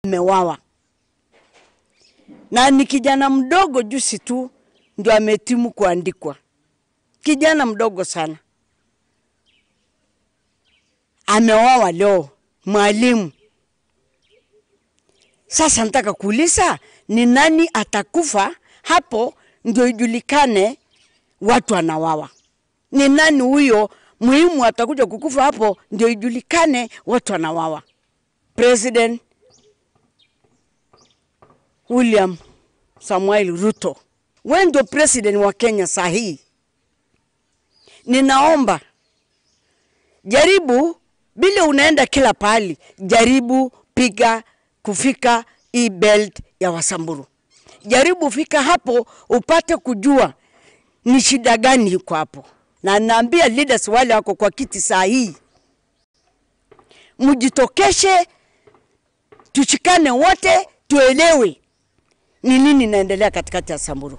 Amewawa na ni kijana mdogo, juzi tu ndio ametimu kuandikwa, kijana mdogo sana amewawa leo, mwalimu. Sasa nataka kuuliza ni nani atakufa hapo ndio ijulikane watu anawawa? Ni nani huyo muhimu atakuja kukufa hapo ndio ijulikane watu wanawawa? President William Samuel Ruto, wewe ndio president wa Kenya sahihi. Ninaomba jaribu, bila unaenda kila pahali, jaribu piga kufika hii belt ya Wasamburu. Jaribu fika hapo upate kujua ni shida gani iko hapo. Na naambia leaders wale wako kwa kiti saa hii, mjitokeshe, tushikane wote, tuelewe ni nini inaendelea katikati ya Samburu.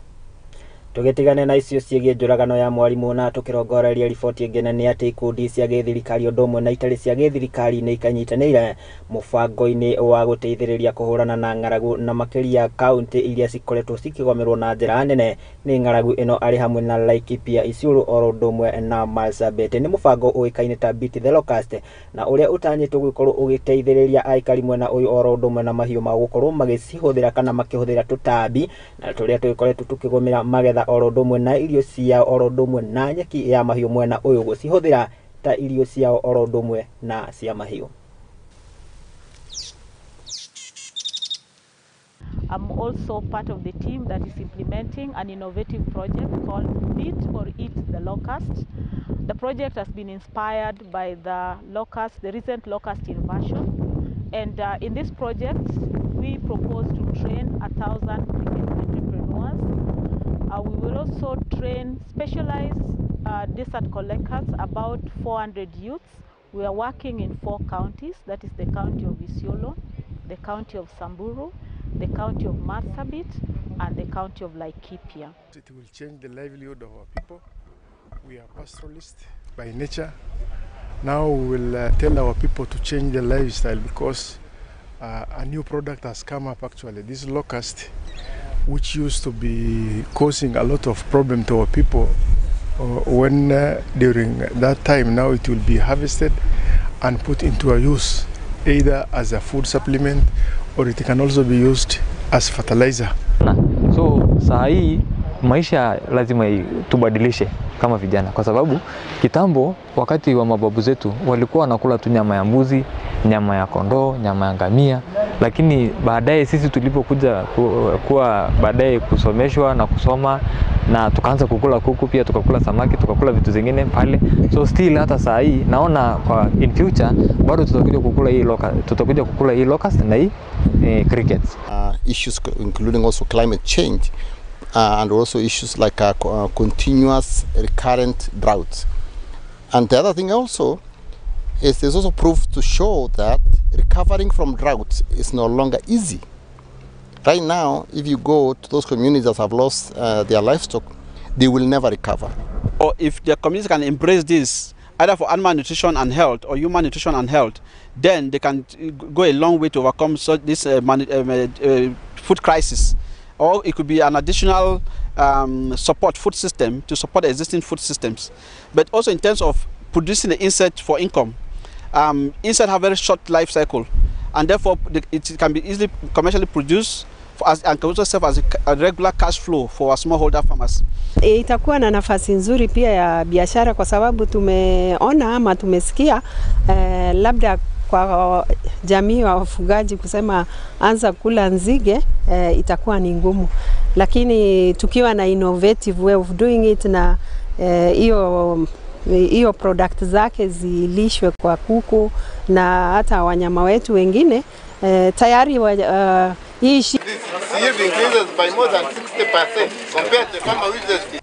Tũgĩtigane na icio ciĩgiĩ njũragano ya mwarimũ na tũkĩrongoreria riboti ĩngĩ, na nĩ atĩ ikundi cia gĩthirikari ũndũ ũmwe na itarĩ cia gĩthirikari nĩ ikanyitanĩire mũbango-inĩ wa gũteithĩrĩria kũhũrana na ng'aragu, na makĩria kaunti iria cikoretwo cikĩgomerwo na njĩra nene nĩ ng'aragu ĩno, arĩ hamwe na Laikipia, Isiolo oro ũndũ ũmwe na Marsabit. Nĩ mũbango ũĩkaine ta Beat the Locust, na ũrĩa ũtanyĩtwo gũkorwo ũgĩteithĩrĩria aikari mwena ũyũ oro ũndũ ũmwe na mahiũ mao gũkorwo magĩcihũthĩra kana makĩhũthĩra tũtambi na tũrĩa tũgĩkoretwo tũkĩgũmĩra magetha oro ũndũ ũmwe na irio ciao oro ũndũ ũmwe na nyeki ya mahiũ mwena ũyũ, gũcihũthĩra ta irio ciao oro ũndũ ũmwe na cia mahiũ. I'm also part of the team that is implementing an innovative project called Beat or Eat the Locust. The project has been inspired by the locust, the recent locust invasion. And in this project, we propose to train 1,000 cricket entrepreneurs. We will also train specialized desert collectors, about 400 youths. We are working in 4 counties, that is the county of Isiolo, the county of Samburu, the county of Marsabit, and the county of Laikipia. It will change the livelihood of our people. We are pastoralists by nature. Now we will tell our people to change their lifestyle because a new product has come up actually. This locust, which used to be causing a lot of problem to our people when during that time, now it will be harvested and put into a use either as a food supplement or it can also be used as fertilizer. So saa hii maisha lazima tubadilishe kama vijana, kwa sababu kitambo wakati wa mababu zetu walikuwa wanakula tu nyama ya mbuzi, nyama ya kondoo, nyama ya ngamia, lakini baadaye sisi tulipokuja kuwa baadaye kusomeshwa na kusoma na tukaanza kukula kuku pia, tukakula samaki, tukakula vitu zingine pale. So still hata saa hii naona kwa in future bado tutakuja kukula hii locust, tutakuja kukula hii locust na hii crickets. Issues including also climate change and also issues like continuous recurrent droughts. And the other thing also is there's also proof to show that recovering from droughts is no longer easy. Right now, if you go to those communities that have lost their livestock, they will never recover. Or if the community can embrace this, either for animal nutrition and health or human nutrition and health, then they can go a long way to overcome this food crisis. Or it could be an additional support food system to support existing food systems. But also in terms of producing the insect for income, insects have a very short life cycle, and therefore it can be easily commercially produced for us and can also serve as a regular cash flow for our smallholder farmers. Itakuwa na nafasi nzuri pia ya biashara, kwa sababu tumeona ama tumesikia labda kwa jamii wa wafugaji kusema anza kula nzige itakuwa ni ngumu, lakini tukiwa na innovative way of doing it na hiyo product zake zilishwe kwa kuku na hata wanyama wetu wengine, tayari hii increases by more than 60% compared to farmer with.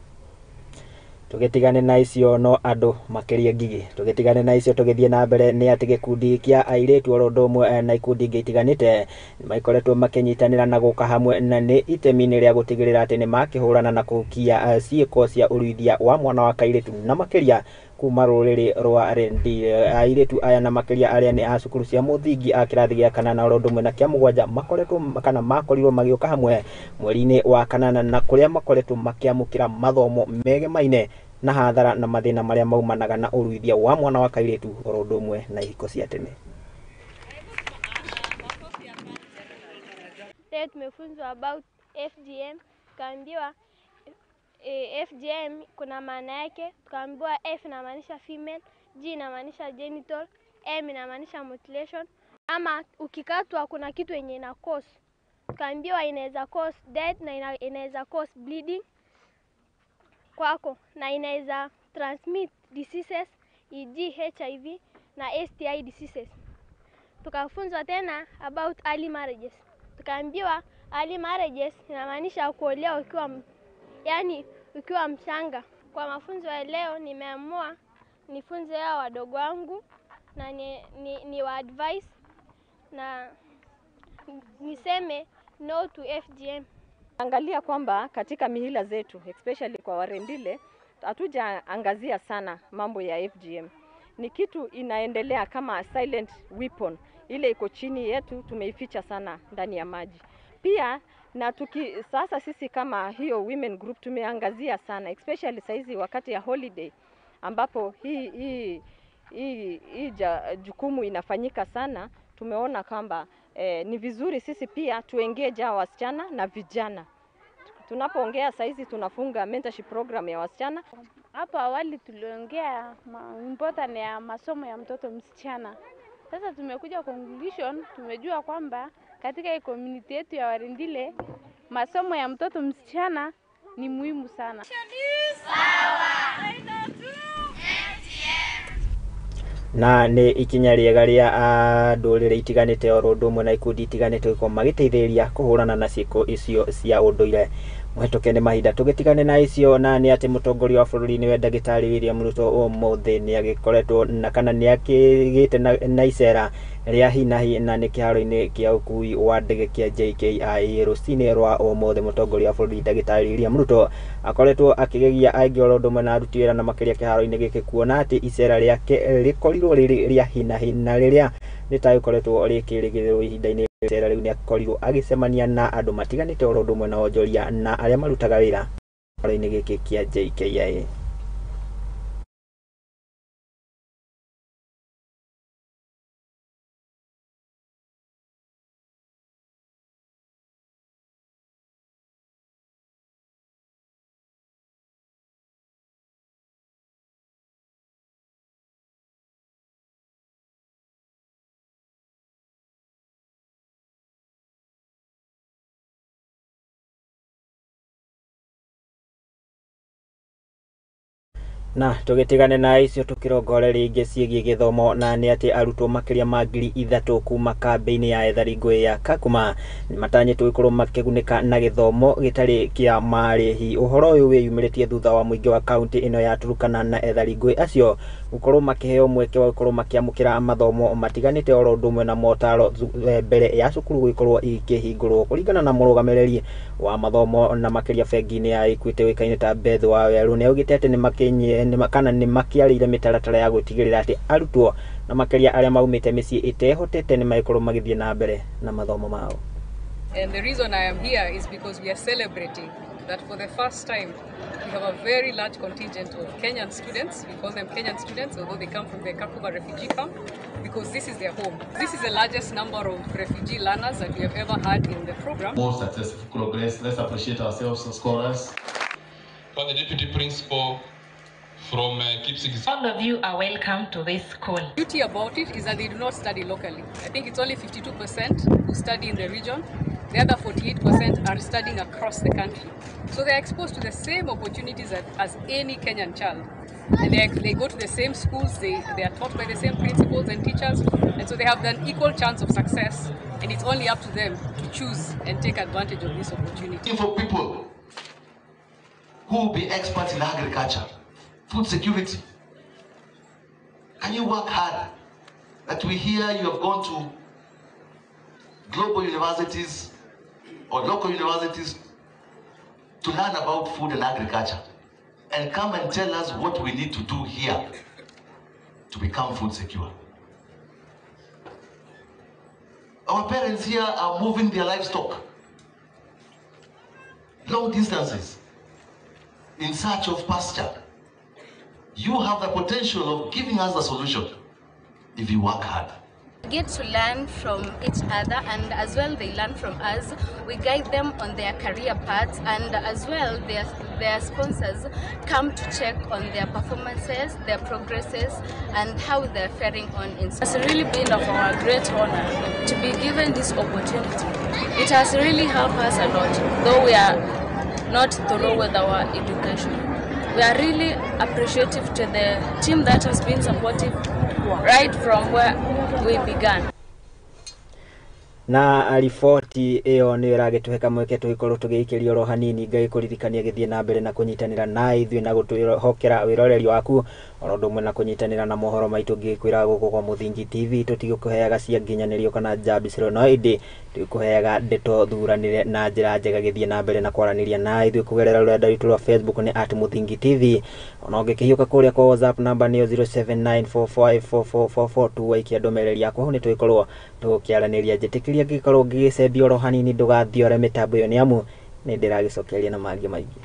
Tugetigane na icio no andu makiria ngigi. Tugetigane na icio tugithie na mbere ni ati gikundi kia airitu oro ũndũ ũmwe na ikundi ingĩ itiganĩte nĩmakoretwo makĩnyitanĩra na gũka hamwe na nĩ itemi-inĩ rĩa gũtigĩrĩra atĩ nĩmakĩhũrana na kũhukia ciĩko cia ũruithia wa mwana wa kairĩtu na makĩria kuma rũrĩrĩ rwa Rendille. Airĩtu aya na makĩria arĩa nĩ a cukuru cia mũthingi a kĩrathi gĩa kanana oro ũndũ ũmwe na kĩa mũgwanja makoretwo kana makorirwo magĩũka hamwe mweri-inĩ wa kanana, na kũrĩa makoretwo makĩamũkĩra mathomo megemaine na hathara na mathĩna marĩa maumanaga na ũruithia wa mwana wa kairĩtu oro ũndũ ũmwe na ihiko cia tene. Leo tumefunzwa about FGM, tukaambiwa FGM kuna maana yake, tukaambiwa F inamaanisha female, G inamaanisha genital, M inamaanisha mutilation. Ama ukikatwa kuna kitu yenye ina cause. Tukaambiwa inaweza cause death na inaweza cause bleeding kwako na inaweza transmit diseases e.g. HIV na STI diseases. Tukafunzwa tena about early marriages. Tukaambiwa early marriages inamaanisha kuolewa ukiwa, yani ukiwa mchanga. Kwa mafunzo ya leo nimeamua nifunze hao wadogo wangu na ni wa advice na niseme no to FGM. Angalia kwamba katika mihila zetu especially kwa Warendile hatujaangazia sana mambo ya FGM. Ni kitu inaendelea kama silent weapon, ile iko chini yetu tumeificha sana ndani ya maji. Pia na sasa sisi kama hiyo women group tumeangazia sana especially saizi wakati ya holiday ambapo hii jukumu inafanyika sana. Tumeona kwamba ni vizuri sisi pia tuengage wasichana na vijana. Tunapoongea saizi tunafunga mentorship program ya wasichana. Hapo awali tuliongea important ya masomo ya mtoto msichana. Sasa tumekuja conclusion, tumejua kwamba katika community yetu ya Warendile masomo ya mtoto msichana ni muhimu sana. Na nĩ ikinya rĩega rĩa ndũrĩrĩ itiganĩte oro ũndũ ũmwe na ikundi itiganĩte gũkorwo magĩteithĩrĩria kũhũrana na ciĩko icio cia ũndũire. Mũhetũke nĩ mahinda tũgĩtigane na icio, na nĩ atĩ mũtongoria wa bũrũri nĩwe ndagĩtarĩ William Ruto ũmũthĩ nĩ agĩkoretwo na kana nĩ akĩgĩte na icera rĩa hi na hi na nĩ kĩharo-inĩ kĩa ũkui wa ndege kĩa JKIA rũcinĩ rwa ũmũthĩ. Mũtongoria wa bũrũri ndagĩtarĩ William Ruto akoretwo akĩgegia aingĩ oro ũndũ ũmwe na aruti wĩra na makĩria kĩharo-inĩ gĩkĩ kuona atĩ icera rĩake rĩkorirwo rĩrĩ rĩa hi na hi na rĩrĩa rĩtagĩkoretwo rĩkĩrĩgĩrĩrwo ihinda-inĩ. Icera rĩu nĩ akorirwo agĩcemania na andũ matiganĩte oro ũndũ ũmwe na onjoria na arĩa marutaga wĩra kĩharo-inĩ gĩkĩ kĩa JKIA. Na tũgĩtigane na icio tũkĩrongore rĩngĩ ciĩgiĩ gĩthomo, na nĩ atĩ arutwo makĩria ma 3,000 kuma kambĩ-inĩ ya ethari ngũĩ ya Kakuma nĩmatanyĩtwo gũkorwo makĩgunĩka na gĩthomo gĩtarĩ kĩa marĩhi. Ũhoro ũyũ wĩyumĩrĩtie thutha wa mũingĩ wa kaunti ĩno ya Turkana na ethari ngũĩ acio gũkorwo makĩheo mweke wa gũkorwo makĩamũkĩra mathomo matiganĩte oro ũndũ ũmwe na motaro mbere ya cukuru gũkorwo ikĩhingũrwo. Kũringana na mũrũgamĩrĩri wa mathomo na makĩria bengi-inĩ ya Equity ũĩkaine ta Beth Waweru, nĩ augĩte atĩ nĩ makĩarĩire mĩtaratara ya gũtigĩrĩra atĩ arutwo na makĩria arĩa maumĩte mĩciĩ ĩtehotete nĩ magĩkorwo magĩthiĩ na mbere na mathomo mao. And the reason I am here is because we are celebrating that for the first time we have a very large contingent of Kenyan students. We call them Kenyan students, although they come from the Kakuma refugee camp, because this is their home. This is the largest number of refugee learners that we have ever had in the program. More successful progress. Let's appreciate ourselves as scholars. For the deputy principal from Kipsigis. All of you are welcome to this school. The beauty about it is that they do not study locally. I think it's only 52% who study in the region. The other 48% are studying across the country. So they are exposed to the same opportunities as any Kenyan child. And they go to the same schools, they are taught by the same principals and teachers, and so they have an equal chance of success, and it's only up to them to choose and take advantage of this opportunity. For people who will be experts in agriculture, food security, can you work hard? That we hear you have gone to global universities or local universities to learn about food and agriculture and come and tell us what we need to do here. to become food secure. Our parents here are moving their livestock long distances in search of pasture. You have the potential of giving us the solution if you work hard. Get to learn from each other, and as well they learn from us. We guide them on their career paths, and as well their sponsors come to check on their performances, their progresses, and how they're faring on in school. It's really been of our great honor to be given this opportunity. It has really helped us a lot, though we are not thorough with our education. We are really appreciative to the team that has been supportive right from where we began. Na riboti ĩyo nĩyo ĩragĩtũhe kamweke tũgĩkorwo tũgĩikĩria oro hanini. Ngagĩkũririkania gĩthiĩ na mbere na kũnyitanĩra na ithuĩ na gũtwĩhokera wĩroreri waku oro ũndũ ũmwe na kũnyitanĩra na mohoro maitũ. Ngĩkwĩra gũkũ kwa Mũthingi TV tũtigũkũheaga cia nginyanĩrio kana njambicĩro, no ĩndĩ tũkũheaga ndeto thuranĩre na njĩra njega. Gĩthiĩ na mbere na kwaranĩria na ithuĩ kũgerera rũrenda rwitũ rwa Facebook nĩ @Mũthingi TV. Ona ũngĩkĩhiũka kũrĩa kwa WhatsApp namba nĩyo 0794544442 waikia ndũmĩrĩri yaku hau nĩ tũgĩkorwo tũkĩaranĩria. Njĩtĩkĩria ngĩkorwo ngĩgĩcembia oro hanini ndũgathiore mĩtambo ĩyo nĩ amu nĩ ndĩragĩcokeria na mangĩ maingĩ.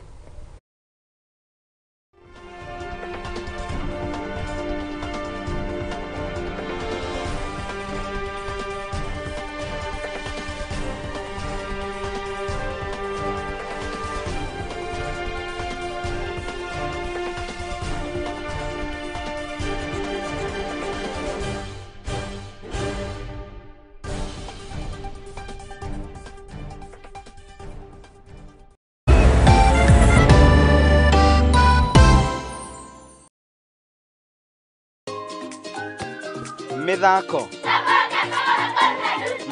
Mithako,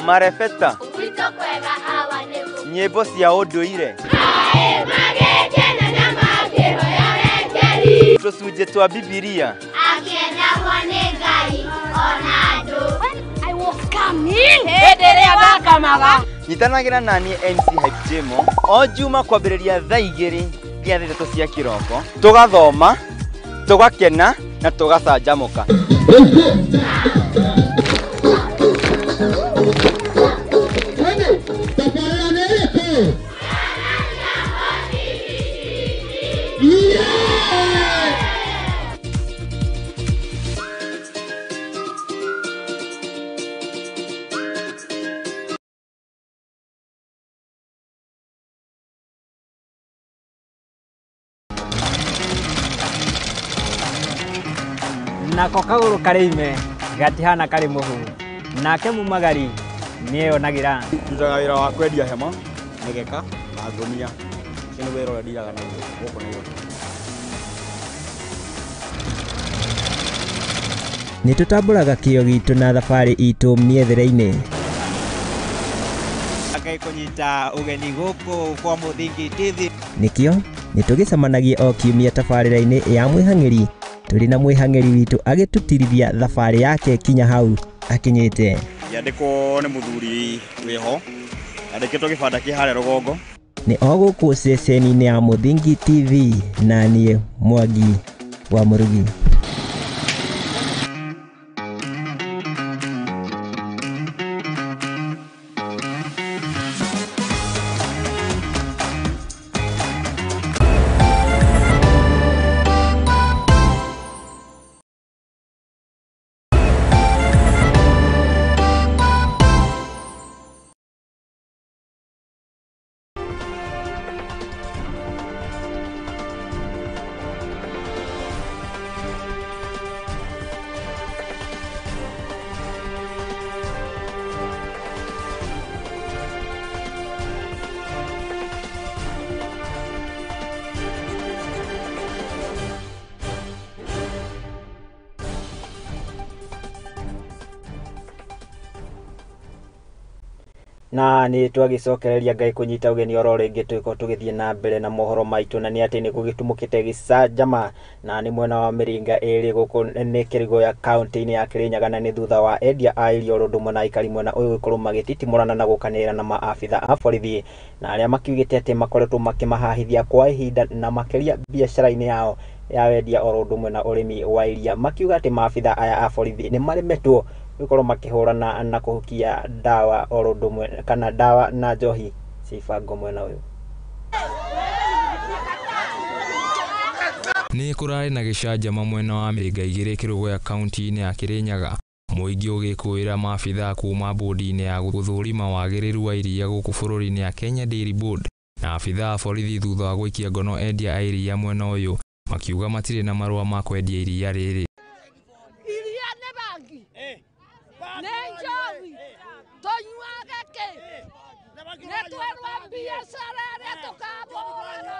marebeta, nyĩmbo cia ũndũire, tũcunjĩ twa Bibilia. Nyitanagĩra naniĩ MC Hype Jemo o Juma kwambĩrĩria thaa 2 nginya thaa 3 cia kĩroko, tũgathoma, tũgakena na tũgacanjamũka. Nako kagũrũ karĩ ime gatihana karĩ mũhu, nake mumagari nĩeyonagĩra. Ndutaga wĩra wa kwendia hema, mĩgeka na ngũnia. Ũcio nĩ wĩra ũrĩa ndiraga naguo gũkũ Nairobi. Nĩ tũtambũraga kĩo gitũ na thabarĩ itũ mĩethere-inĩ. Ngai kũnyita ũgeni gũkũ kwa Mũthingi TV. Nĩkĩo nĩ tũgĩcemanagia o kiumia tabarĩra-inĩ ya mwĩhang'ĩri tũrĩ na mwĩhang'ĩri witũ agĩtũtirithia thabarĩ yake kinya hau akinyĩte. Yandĩkwo nĩ mũthuri wĩho, yandĩkĩtwo gĩbanda kĩ harĩa rũgongo. Nĩ o gũkũ ceceni-inĩ ya Mũthingi TV na niĩ Mwangi wa Mũrugi. Na nĩ twagĩcokereria Ngai kũnyita ũgeni oro rĩngĩ tũgĩkorwo tũgĩthiĩ na mbere na mohoro maitũ, na nĩ atĩ nĩ gũgĩtumũkĩte gĩcanjama na nĩ mwena wa Mĩringa ĩrĩ gũkũ nĩ Kĩrĩgo kaunti-inĩ ya Kĩrĩnyaga, na nĩ thutha wa endia a irio oro ũndũ ũmwe na aikari mwena ũyũ gũkorwo magĩtitimũrana na gũkanĩrĩra na maabitha a borithi, na arĩa makiugĩte atĩ makoretwo makĩmahahithia kwa ihinda na makĩria biacara-inĩ yao ya wendia oro ũndũ ũmwe na ũrĩmi wa iria makiuga atĩ maabitha aya a borithi nĩ maremetwo gũkorwo makĩhũrana na kũhukia ndawa oro ũndũ ũmwe kana ndawa na njohi cia ibango mwena ũyũ. Nĩ kũrarĩ na gĩcanjama mwena wa mĩrĩnga igĩrĩ Kĩrũgũya kaunti-inĩ ya Kĩrĩnyaga mũingĩ ũgĩkũĩra maabitha kuma bodi-inĩ ya gũthũrima wagĩrĩru wa iria gũkũ bũrũri-inĩ ya Kenya Dairy Board na abitha a borithi thutha wa gũikia ngono endia a iria mwena ũyũ makiuga matirĩ na marũa ma kwendia iria rĩrĩ. Iria nĩ bangi, nĩ njohi, tũnyuage kĩ? Nĩ twerwo biacara ĩrĩa tũkahũraga.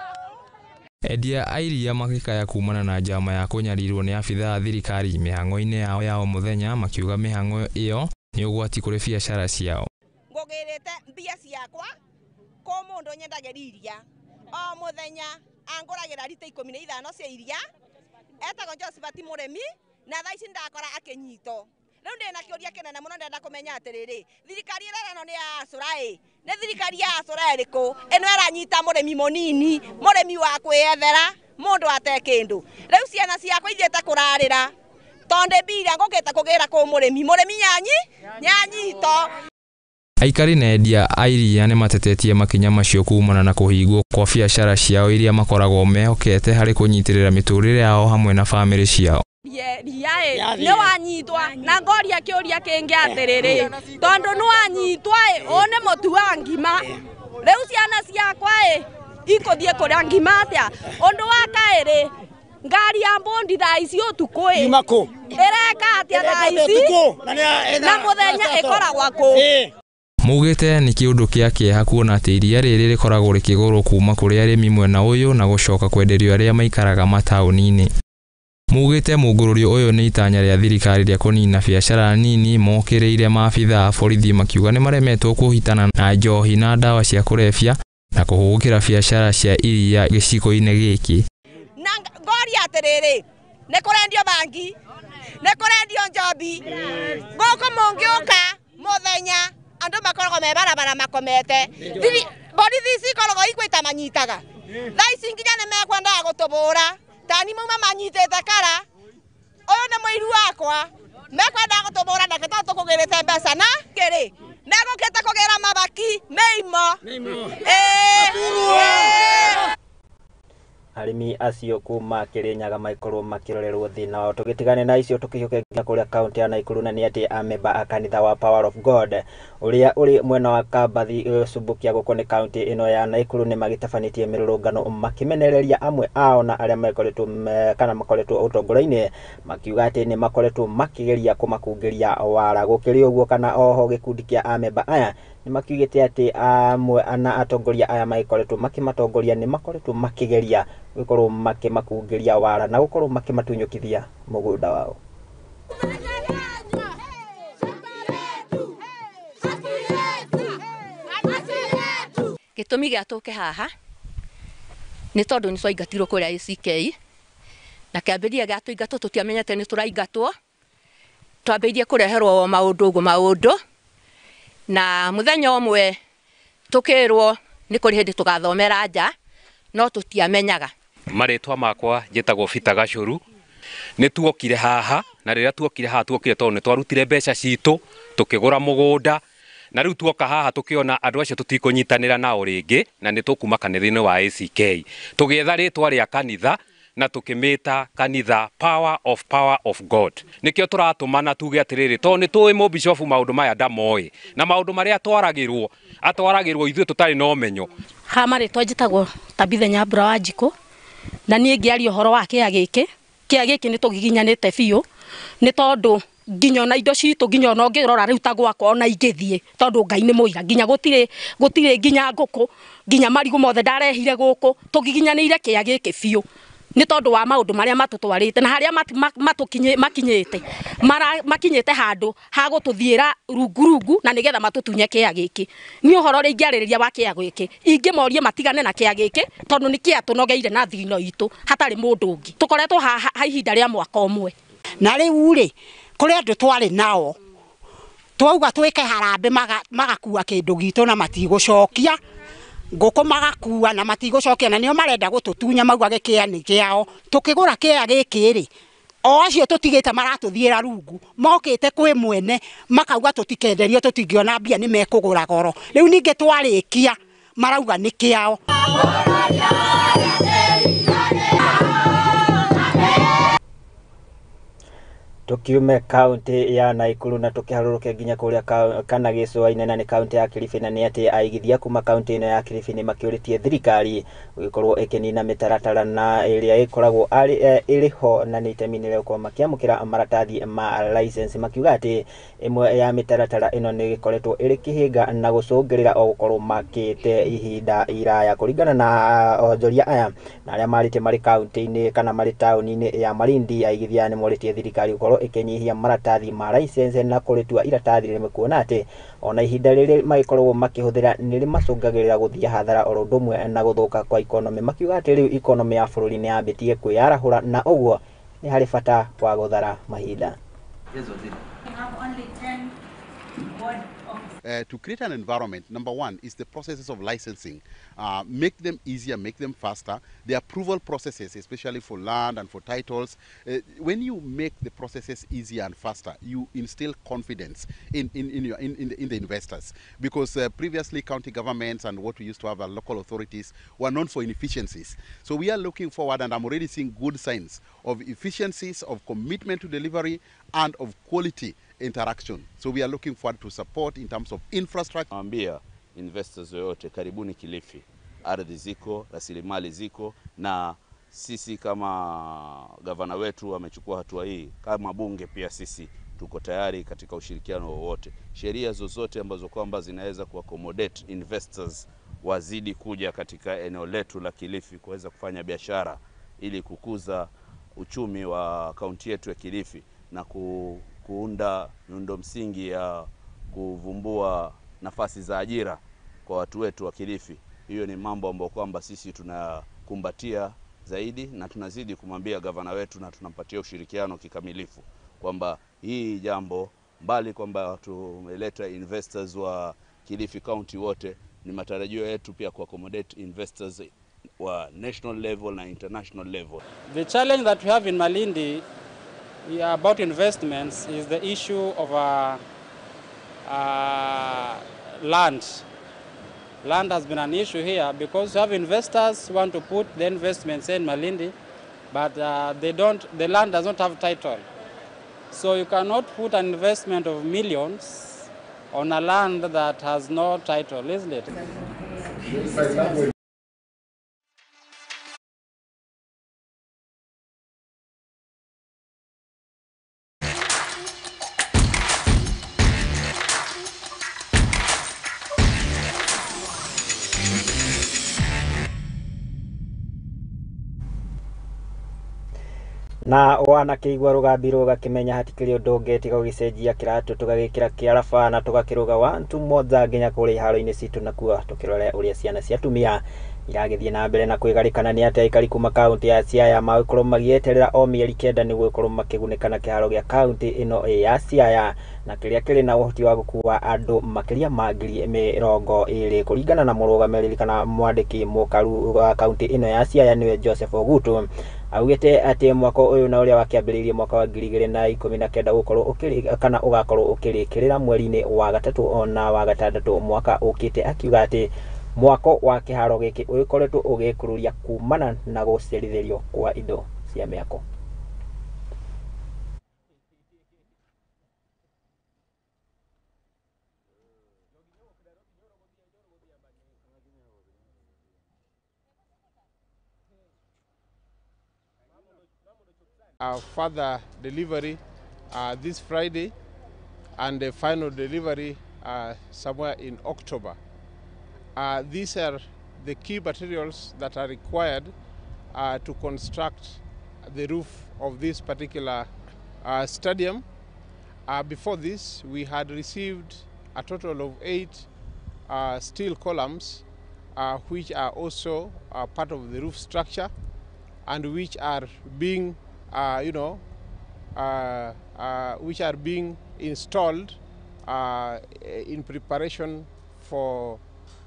Endia a iria makĩkaya kumana na njama ya kũnyarirwo nĩ abitha a thirikari mĩhang'o-inĩ yao ya o mũthenya makiuga mĩhang'o ĩyo nĩ ũgwati kũrĩ biacara ciao. Ngũgĩrĩte mbia ciakwa kũ mũndũ nyendagĩria iria o mũthenya angũragĩra rita 15 cia iria etagwo Josephat Mũrĩmi na thaa ici ndakora akĩnyitwo. Rĩu ndĩna kĩũria kĩnene mũno ndĩrenda kũmenya atĩrĩrĩ, thirikari ĩrĩa ĩno nĩ ya acũra ĩ, nĩ thirikari ya acũra ĩrĩkũ ĩno ĩranyita mũrĩmi mũnini, mũrĩmi wa kwĩyethera, mũndũ ate kĩndũ. Rĩu ciana ciakwa ithiĩte kũrarĩra tondũ mbia iria ngũkĩte kũgĩra kũ mũrĩmi, mũrĩmi nyanyito. Aikari na endia a iria nĩ matetetie makinya macio kumana na kũhingwo kwa biacara ciao iria makoragwo mehokete harĩ kũnyitĩrĩra mĩtũrĩre yao hamwe na bamĩrĩ ciao. Ria nĩ wanyitwa na ngoria kĩũria kĩngĩ atĩrĩrĩ, tondũ nĩ wanyitwa ĩ, ũũ nĩ mũtu wa ngima, rĩu ciana ciakwa ĩ ikũthiĩ kũrĩa ngima atĩa? Ũndũ wa kaĩrĩ, ngari ya mbundi thaa ici ũtukũ ĩ ĩreka atĩa thaa ici na mũthenya ĩkoragwo kũ? Maugĩte nĩ kĩũndũ kĩa kĩeha kuona atĩ iria rĩrĩ rĩkoragwo rĩkĩgũrwo kuma kũrĩ arĩmi mwena ũyũ na gũcoka kwenderio arĩa maikaraga mataũni-inĩ. Maugĩte mũngũrũrio ũyũ nĩ itanya rĩa thirikari rĩa kũnina biacara nini mokĩrĩire maabitha a borithi makiuga nĩ maremetwo kũhitana na njohi na ndawa cia kũrebia na kũhũgũkĩra biacara cia iria gĩcigo-inĩ gĩkĩ. Na ngoria atĩrĩrĩ, nĩ kũrendio bangi, nĩ kũrendio njombi, gũkũ mũngĩũka mũthenya andũ makoragwo me barabara makomete, borithi ici ikoragwo ikwĩta manyitaga thaa ici nginya nĩ mekwendaga gũtũbũra tani mauma manyitĩte kara ũyũ nĩ mũiru wakwa mekwendaga gũtũbũra ndake tondũ tũkũgĩrĩte mbeca na kĩrĩ megũkĩte kũgĩra mabaki mĩimo. Arĩmi acio kuma Kĩrĩnyaga maikorwo makĩrorerwo thĩna wao. Tũgĩtigane na icio tũkĩhiũke nginya kũrĩa kaunti ya Nakuru na nĩ atĩ amemba a kanitha wa Power of God ũrĩa ũrĩ mwena wa Kambathi Subukia gũkũ nĩ kaunti ĩno ya Nakuru nĩ magĩtabanĩtie mĩrũrũngano makĩmenereria amwe ao na arĩa makoretwo kana makoretwo ũtongoria-inĩ makiuga atĩ nĩ makoretwo makĩgeria kũmakungĩria wara. Gũkĩrĩ ũguo kana oho gĩkundi kĩa amemba aya nĩ makiugĩte atĩ amwe na atongoria aya magĩkoretwo makĩmatongoria nĩ makoretwo makĩgeria gũkorwo makĩmakungĩria wara na gũkorwo makĩmatunyũkithia mũgũnda wao. Gĩtũmi gĩa tũke haha nĩ tondũ nĩ twaingatirwo kũrĩa ACK na kĩambĩrĩria gĩa tũingatwo tũtiamenyete nĩ tũraingatwo, twambĩrĩirie kũreherwo maũndũ ũguo maũndũ na mũthenya ũmwe tũkĩrwo nĩ kũrĩ hĩndĩ tũgathomera nja no tũtiamenyaga. Marĩtwa makwa njĩtagwo Peter Gacũru. Nĩ tuokire haha na rĩrĩa tuokire haha tuokire tondũ nĩ twarutire mbeca citũ tũkĩgũra mũgũnda na rĩu tuoka haha tũkĩona andũ acio tũtikũnyitanĩra nao rĩngĩ na nĩ tũkuma kanitha-inĩ wa ACK tũgĩetha rĩtwa rĩa kanitha na tũkĩmĩta kanitha Power of God. Nĩkĩo tũratũmana tuge atĩrĩrĩ tondũ nĩ tũĩ mũbishofu maũndũ maya ndamoĩ na maũndũ marĩa atwaragĩrwo atwaragĩrwo ithuĩ tũtarĩ na ũmenyo. Ha marĩtwa njĩtagwo Tabitha Nyambura wa Njikũ na niĩ ngĩaria ũhoro wa kĩa gĩkĩ kĩa gĩkĩ nĩ tũgiginyanĩte biũ nĩ tondũ nginya ona indo citũ nginya ona ũngĩrora rĩu ta gwakwa ona ingĩthiĩ tondũ Ngai nĩ mũira nginya gũtirĩ nginya ngũkũ nginya marigũ mothe ndarehire gũkũ tũgiginyanĩire kĩa gĩkĩ biũ nĩ tondũ wa maũndũ marĩa matũtwarĩte na harĩa makinyĩte makinyĩte handũ ha gũtũthiĩra rungurungu na nĩgetha matũtunye kĩa gĩkĩ. Niĩ ũhoro ũrĩa ingĩarĩrĩria wa kĩa gĩkĩ ingĩmorie matigane na kĩa gĩkĩ tondũ nĩ kĩa tũnogeire na thigino itũ hatarĩ mũndũ ũngĩ. Tũkoretwo haha ihinda rĩa mwaka ũmwe na rĩu rĩ kũrĩ andũ twarĩ nao twauga twĩke harambĩ magakua kĩndũ gitũ na matigũcokia Ngũkũ magakua na matigũcokia na nĩo marenda gũtũtunya maugage kĩa nĩ kĩao. Tũkĩgũra kĩa gĩkĩ rĩ, o acio tũtigĩte maratũthiĩra rungu mokĩte kwĩ mwene makauga tũtikenderio, tũtingĩona mbia, nĩ mekũgũra goro. Rĩu ningĩ twarĩkia marauga nĩ kĩao. Tukiume kaunti ya Nakuru na tukiharũrũke nginya kũrĩa kana gĩcũa-inĩ na nĩ kaunti ya Kilifi, na nĩ atĩ aigithia kuma kaunti ĩno ya Kilifi nĩ makĩũrĩtie thirikari gũgĩkorwo ĩkĩnina mĩtaratara na ĩrĩa ĩkoragwo ĩrĩ ho na nĩ itemi-inĩ rĩa gũkorwo makĩamũkĩra maratathi ma license, makiuga atĩ ĩmwe ya mĩtaratara ĩno nĩ ĩkoretwo ĩrĩ kĩhĩnga na gũcũngĩrĩra o gũkorwo makĩte ihinda iraya. Kũringana na onjoria aya na arĩa marĩte marĩ kaunti-inĩ kana marĩ taũni-inĩ ya Malindi, aigithia aya nĩ morĩtie thirikari gũkorwo ĩkĩnyihia maratathi ma license na kũrĩtua iratathi rĩmwe, kuona atĩ ona ihinda rĩrĩ magĩkoragwo makĩhũthĩra nĩ rĩmacũngagĩrĩra gũthiĩ hathara oro ũndũ ũmwe na gũthũka kwa ikonomĩ, makiuga atĩ rĩu ikonomĩ ya bũrũri nĩ yambĩtie kwĩyarahũra na ũguo nĩ harĩ bata wa gũthara mahinda. To create an environment, number one is the processes of licensing. Make them easier, make them faster. The approval processes, especially for land and for titles, when you make the processes easier and faster, you instill confidence in the investors. Because previously county governments and what we used to have our local authorities were known for inefficiencies. So we are looking forward, and I'm already seeing good signs of efficiencies, of commitment to delivery, and of quality interaction. So we are looking forward to support in terms of infrastructure. Naambia investors yoyote, karibuni Kilifi. Ardhi ziko, rasilimali ziko, na sisi kama gavana wetu amechukua hatua hii, kama bunge pia sisi tuko tayari katika ushirikiano wowote. Sheria zozote ambazo kwamba zinaweza kuaccommodate investors wazidi kuja katika eneo letu la Kilifi kuweza kufanya biashara ili kukuza uchumi wa kaunti yetu ya Kilifi na kuunda miundo msingi ya kuvumbua nafasi za ajira kwa watu wetu wa Kilifi. Hiyo ni mambo ambayo kwamba sisi tunakumbatia zaidi na tunazidi kumwambia gavana wetu na tunampatia ushirikiano kikamilifu kwamba hii jambo, mbali kwamba tumeleta investors wa Kilifi County wote, ni matarajio yetu pia ku accommodate investors wa national level na international level. The challenge that we have in Malindi about investments is the issue of land. Land has been an issue here because you have investors who want to put the investments in Malindi, but they don't. The land does not have title, so you cannot put an investment of millions on a land that has no title, isn't it? Na wanakĩigua rũgambi rũgakĩmenya hatikĩrĩ ũndũ ũngĩ tiga gũgĩcenjia kĩratũ tũgagĩkĩra kĩaraba na tũgakĩrũga 1 2 moja nginya kũrĩa iharo-inĩ citũ, nakuo tũkĩrore ũrĩa ciana cia atumia iragĩthiĩ na mbere na kwĩgarĩkana. Nĩ atĩ aikari kuma kaunti ya Siaya magĩkorwo magĩeterera o mĩeri 9 nĩguo gũkorwo makĩgunĩka na kĩharo gĩa kaunti ĩno ya Siaya, na kĩrĩa kĩrĩ na ũhoti wa gũkua andũ makĩria ma 20,000 kũringana na mũrũgamĩrĩri kana mwandĩki mũkaru wa kaunti ĩno ya Siaya nĩwe Joseph Ogutu. Augĩte atĩ mwaka ũyũ na ũrĩa wakĩambĩrĩirie mwaka wa 2019 ũgũkorwo ũkĩrĩ kana ũgakorwo ũkĩrĩkĩrĩra mweri-inĩ wa 3 ona wa 6 mwaka ũkĩte, akiuga atĩ mwako wa kĩharo gĩkĩ ũgĩkoretwo ũgĩkururia kumana na gũcerithĩrio kwa indo cia mĩako. Further delivery this Friday and the final delivery somewhere in October. These are the key materials that are required to construct the roof of this particular stadium. Before this, we had received a total of 8 steel columns, which are also part of the roof structure and which are being which are being installed in preparation for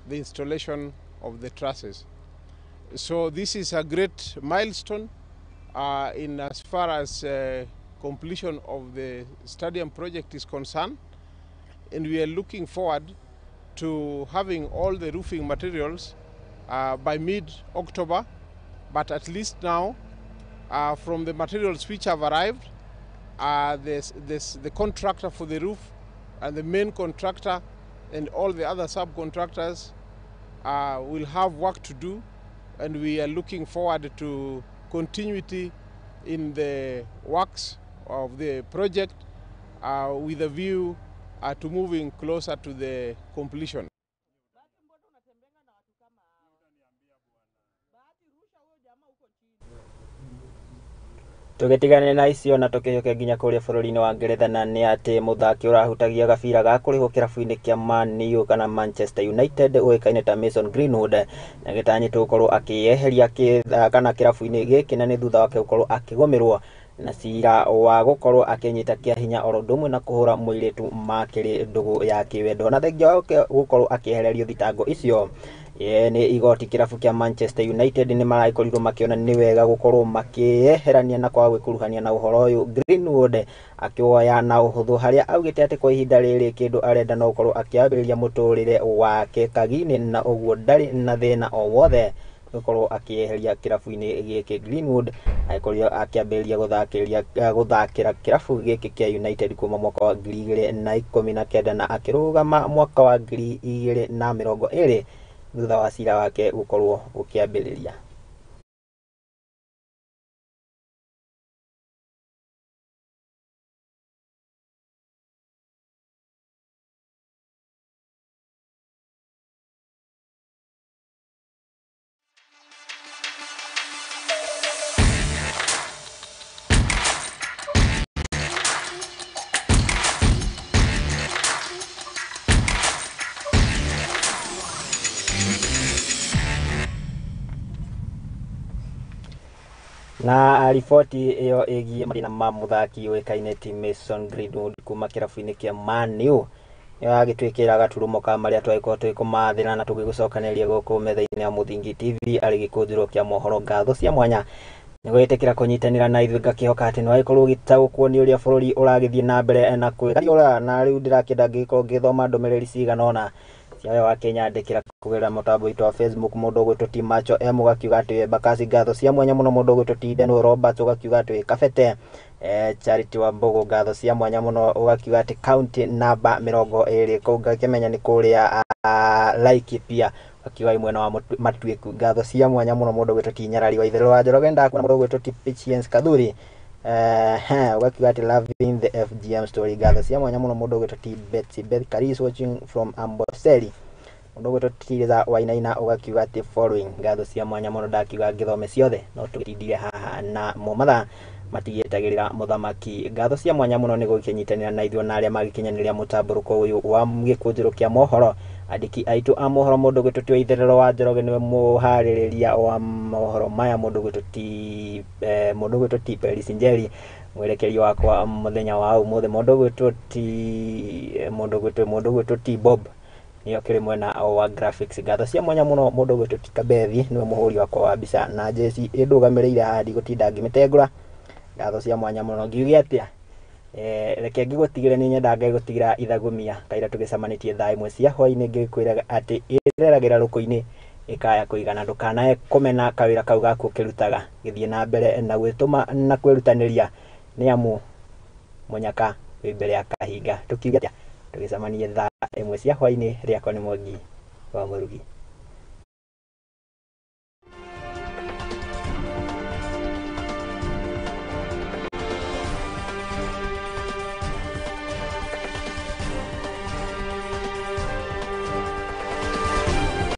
the installation of the trusses. So this is a great milestone in as far as completion of the stadium project is concerned, and we are looking forward to having all the roofing materials by mid-October. But at least now, from the materials which have arrived, the contractor for the roof and the main contractor and all the other subcontractors will have work to do, and we are looking forward to continuity in the works of the project with a view to moving closer to the completion. Tũgĩtigane na icio na tũkĩhĩũke nginya kũrĩa bũrũri-inĩ wa Ngeretha, na nĩ atĩ mũthaki ũrahutagia gabira ga kũrĩhwo kĩrabu-inĩ kĩa Man U kana Manchester United ũĩkaine ta Mason Greenwood na gĩtanyĩtwo gũkorwo akĩyeheria kana kĩrabu-inĩ gĩkĩ, na nĩ thutha wake gũkorwo akĩgũmĩrwo na cira wa gũkorwo akĩnyita kĩa hinya oro ũndũ ũmwe na kũhũra mũirĩtu makĩrĩ ndũgũ ya kĩwendo. Na thengia wa gũkorwo akĩehererio thitango icio nĩ igoti, kĩrabu kĩa Manchester United nĩ maragĩkorirwo makĩona nĩ wega gũkorwo makĩyeherania na kwaga gwĩkuruhania na ũhoro ũyũ. Greenwood akĩwoya na ũhũthũ, harĩa augĩte atĩ kwa ihinda rĩrĩ kĩndũ arenda no gũkorwo akĩambĩrĩria mũtũrĩre wake kagi-inĩ, na ũguo ndarĩ na thĩna o wothe gũkorwo akĩeheria kĩrabu-inĩ gĩkĩ. Greenwood agĩkorirwo akĩambĩrĩria gũthakĩra kĩrabu gĩkĩ kĩa United kuma mwaka wa 2019 na akĩrũgama mwaka wa 2020 thutha wa cira wake gũkorwo ũkĩambĩrĩria. Na riboti ĩyo ĩgiĩ mathĩna ma mũthaki ũĩkaine ti Mason Greenwood kuma kĩrabu-inĩ kĩa Man U nĩyagĩtuĩkĩra gaturumo ka marĩa twagĩkorwo tũgĩkũmathĩra na tũgĩgũcokanĩria gũkũ metha-inĩ ya Mũthingi TV arĩ gĩkũnjĩro kĩa mohoro. Ngatho cia mwanya nĩ gwĩtĩkĩra kũnyitanĩra na ithuĩ, ngakĩhoka atĩ nĩwagĩkorwo ũgĩtaũkwo nĩ ũrĩa bũrũri ũragĩthiĩ na mbere na kwĩgariũra. Na rĩu ndĩrakĩenda ngĩgĩkorwo ngĩthoma ndũmĩrĩri cigana ũna cia wa Kenya andĩkĩra kũgerera mũtambo witũ wa Facebook. Mũndũ ũgwĩtwo T Macho M ũgakiuga atĩ Bakasi, ngatho cia mwanya mũno. Mũndũ ũgwĩtwo T Deno Robert ũgakiuga atĩ Kabete. Charity wa Mbogo, ngatho cia mwanya mũno, ũgakiuga atĩ county namba 20 kũu ngakĩmenya nĩ kũrĩa Laikipia, ũgakiuga mwena wa Matuĩku, ngatho cia mwanya mũno. Mũndũ ũgwĩtwo T Nyarari wa Itherũ wa Njoroge, ndakuona. Mũndũ ũgwĩtwo T Patience Kathuri ũgakiuga atĩ loving the FGM story, ngatho cia mwanya mũno. Mũndũ ũgwĩtwo T Betsy Beth Karis watching from Amboseli. Mũndũ ũgwĩtwo Tiriza Wainaina ũgakiuga atĩ following, ngatho cia mwanya mũno. Ndakiuga ngĩthome ciothe no tũgĩtindire haha na momatha matigĩtagĩrĩra mũthamaki. Ngatho cia mwanya mũno nĩ gũkĩnyitanĩra na ithuĩ na arĩa magĩkinyanĩria mũtambũrũko ũyũ wa gĩkũnjĩro kĩa mohoro. Andĩki aitũ a mohoro, mũndũ ũgwĩtwo T Waitherero wa Njoroge nĩwe mũharĩrĩria wa mohoro maya, mũndũ ũgwĩtwo T Peris Njeri mwerekeri wakwa mũthenya wa ũmũthĩ, mũndũ ũgwĩtwo T Bob nĩyo kĩrĩ mwena wa graphics. Ngatho cia mwanya mũno mũndũ ũgwĩtwo T Kabethi nĩwe mũhũri wakwa wa mbica, na jeci ĩndũgamĩrĩire haha ndigũtinda ngĩmĩtengũra. Ngatho cia mwanya mũno. Ngiuge atĩa, reke ngĩgũtigĩre, nĩ nyendaga ngĩgũtigĩra ithagumia kaira tũgĩcemanĩtie thaa 1 cia hwaĩ-inĩ, ngĩkwĩraga atĩ ĩreragĩra rũkũ-inĩ ĩkaya kũigana. Ndũkanae kũmena kawĩra kau gaku ũkĩrutaga, gĩthiĩ na mbere na gwĩtũma na kwĩrutanĩria, nĩ amu mũnyaka wĩ mbere ya kahinga. Tũkiuge atĩa, tũgĩcemanie thaa 1 cia hwaĩ-inĩ. Rĩakwa nĩ Mwangi wa Mũrugi.